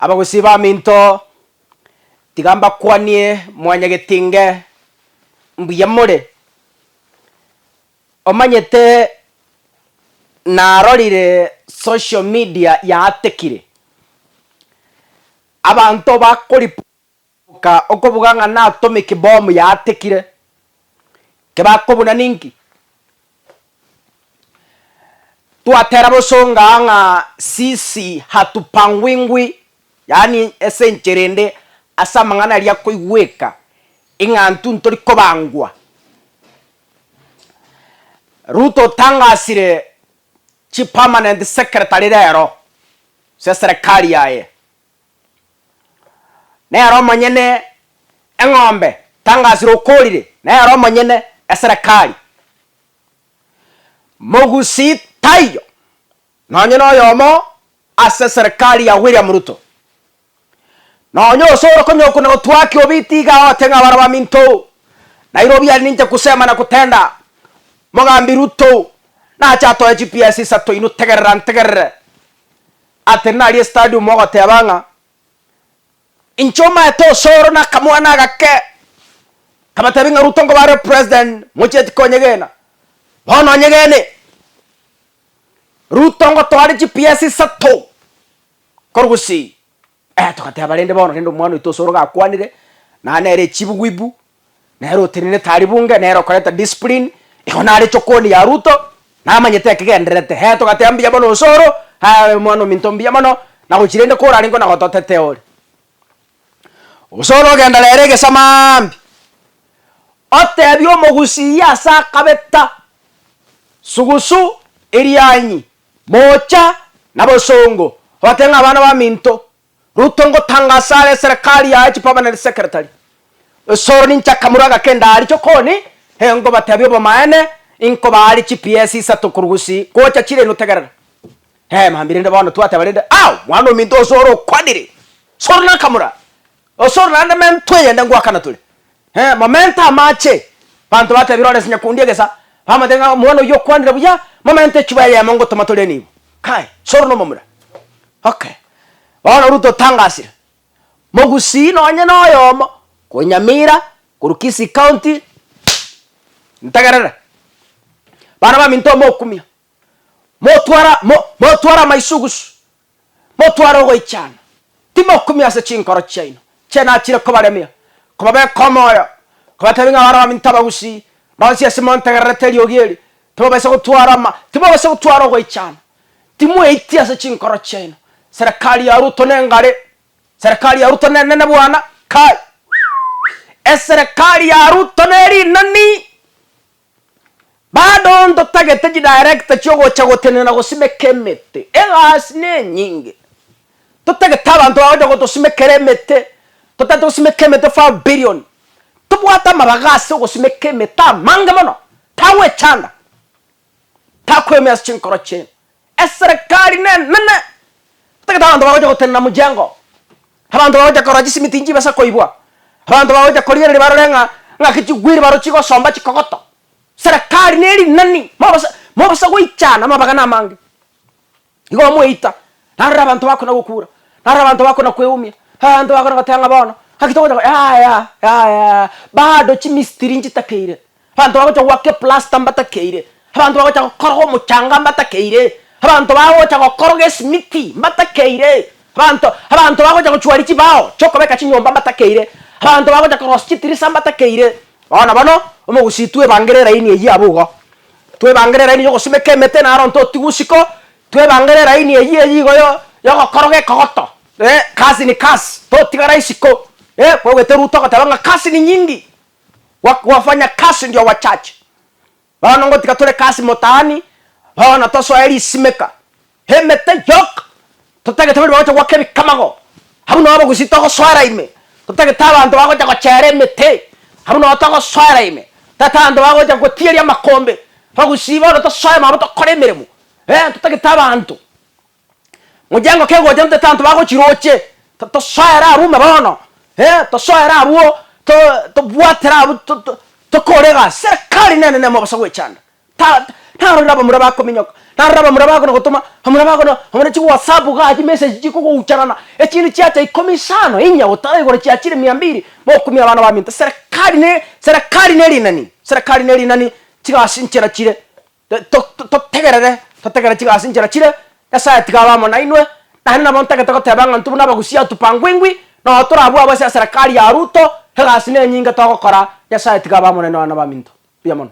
Abagusii baminto, tiga mbakwanie mwanyagetinge, mbuya more? Omanyete narorire social media yaatekire, abanto bakoripoka okobuga ng'a na atomic bomb yaatekire, kebakobuna ninki? Twatera bosongo aa ng'a sisi hatupangwingwi, yaani ase enchera ende ase amang'ana aria akoigweka, ing'a intwe ntori kobangwa. Ruto otangasire chipermanent secretary rero ase eserekari yaye. Nere omonyene eng'ombe tangasire okorire, nere omonyene eserekari. Mogusii taiyo nonye noyomo ase eserekari ya William Ruto. Nonye osoro konya okuna gotwaki obiti iga ote ng'a abana baminto Nairobi aria ninche kusema na kutenda Mogambi Ruto nache atoe chiPS isato inwe tegerera ntegerere Ate naria estadium ogoteba ng'a inche omaete osoro na akamwana agake kabatebi ng'a Ruto nkoba are president mochieti konyegena bono onyegene Ruto ngotoare chiPS isato korwa gusii eh togateba rende bono rende omwana oito osoro gakwanire naende nere echibugwibu Nere otenenete aria bunge, nere okoreta discipline, igo nare chokoni ya Ruto, namanyete ekegendererete. Hee togateba mbuya mono Osoro, haa omwana ominto mbuya mono, na gochia rende korarenge kona gototetea ore. Osoro ogenda rero egesa maambia, otebia omogusii ase akabeta, sugusu, irianyi, mocha, na bosongo, obatebie ng'a abana baminto, Ruto ngotangasa are eserekari yaye chipermanent secretary. Osoro ninche akamura agake ndari chokoni, eh ngobatebia obomaene, inkobaari chiPS isato korwa gusii gocha chire inwe tegerera. Eh mambia rende bono twateba rende ao mwana ominto Osoro okwanire, Osoro nakamura, Osoro naende mentwe eyende ngoakana tore. Eh momente amache, abanto batebire Lawrence Nyakundi egesa, bamotebia ng'a omwana oyio okwanire buya, momente echuba eyemo ngotoma tore nibo. Kai, Osoro nomomura. Okay. Bono Ruto otangasire, Mogusii nonye noyomo korwa Nyamira, korwa Kisii County, ntegerere, bana baminto mokumia, motwara mo motware amaisugusu, motware ogoichana, timokumia ase chinkoro chiaino, inche nachire kobaremia, kobabeka omoyo, kobatebia ng'a abana baminto abagusii, bonsi ase montegererete eriogi eri, timobaisa gotwara ama timobaisa gotwara ogoichana, Timweitia ase chinkoro chiaino. Serikali ya Ruto nengare, serikali ya Ruto nenene bwana, kai! Eserekari ya Ruto nerinani, bado ntotagete chidirector chiogocha gotenena gosimeka emete, egasi nenyinge. Totagete abanto bagocha gotosimekera emete, totagete gosimeka emete 5 billion, tobwate amabaga ase ogosimeka emete amange mono, tagwechanda. Takwemia ase chinkoro chiaino. Eserekari nenene, totagete abanto bagocha gotenena mjengo, abanto bagocha korora chisimiti nchibasa koibwa, abanto bagocha korigereria barore ng'a ng'aki chigwiri baro chigosomba chikogoto. Serekari nerinani, mobasa mobasa goichana amabagana amange. Igo bamoeita, narora abanto bakona gokura, narora abanto bakona kweumia, abanto bakona goteba ng'a bono, ng'aki togocha go yaya yaya bado chimistiri nchitakeire, abanto bagocha goaka eplasta mbatakeire, abanto bagocha gokoroga omochanga mbatakeire, abanto bagocha gokoroga esimiti mbatakeire, abanto abanto bagocha gochwaria chibao chiokobeka chinyomba mbatakeire, abanto bagocha korosia chitirisa mbatakeire. Bono bono, omogusii twebangere eraini eyio abwo igo. Twebangere eraini y'ogosimeka emete naro ntotigwe isiko, twebangere eraini eyio eyio igo yo yogokoroga ekogoto, eh, kazi ni kazi, totigara isiko, eh, kwagwete Ruto ogoteba ng'a kazi ni nyingi, wa wafanya kazi ndio wachache. Bono ngotiga tore kazi mtaani, bono tosoe risimeka, emete yoka, totagete baria bagocha goaka ebikamago, abwo nabo abagusii togosoera ime, totagete abanto bagocha gochera emete, abwo nabo togosoera ime, totagete abanto bagocha gotieria amakombe, abagusii bono tosoe mabo tokore emeremo, eh, totagete abanto. Mojengo kegocha ntotagete abanto bagochiroche, to tosoere abwo ime bono, eh, tosoere abwo to tobwatere abwo to to tokore egasi, serikali nene nemo basa goechanda. Ta tarorire abamura bakominyoka. Narora abamura bakona gotoma, abamura bakona abamura chiwhatsapp igaa chimessage chikogouchanana, echinde chiacha ikomi isano, inya, gotara igoro chiachire mia mbiri, mokumia abana baminto. Serikali ne serikali ne rinani, serikali ne rinani, chigasi nchera chire, to totegerere, totegerere chigasi nchera chire, Nyasaye tiga abe amo nainwe, naende nabo ntagete goteba ng'a intwe buna abagusia hatupangwingwi, noo torabue abwo ase eserekari ya Ruto, egasi nenyinge togokora, Nyasaye tiga abe amo nainwe abana baminto. Mbuya mono.